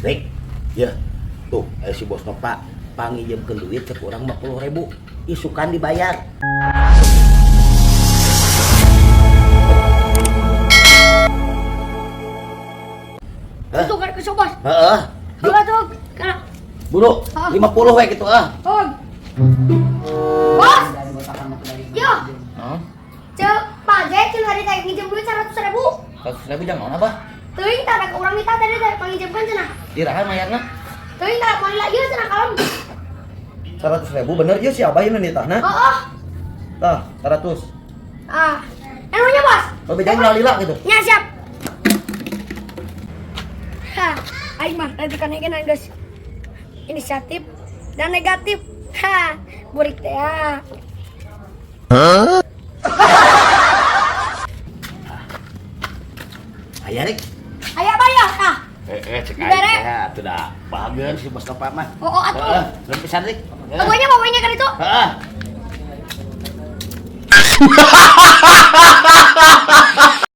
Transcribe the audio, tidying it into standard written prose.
Rik, ya. Tuh, aya si bos Nova panginjemkeun duit cek urang 50.000. Isukan dibayar. Hah? Itu kan ke bos. Heeh. Yuk, Kalau tuh kana. buru, Hah? 50 we gitu ah. Oh. Bos. Yo, Hah? cek page cek hari teh nginjem duit 100.000. 100.000 jangan apa? Teuing tah ka urang minta tadi teh panginjemkeun cenah. Iraha mayarna? Teuing tah moal lagi cenah kalem. 100.000 bener ieu si Abah ieu nitahna. Heeh. Tah, 100. Ah. Enunya bos. Oh, bejain ulah lila gitu. Nya siap. Ha, aing mah nanti kan aing guys. Inisiatif dan negatif. Ha, burik teh ah. Aya Rik. Aya bayar tah. Eh, cek aing Dibere. teh atuh da bahageun si bos Nova mah. Oh, oh atuh. Heeh, nuhun pisan Rik. Heeh. Pokoknya pokoknya kan itu. Heeh.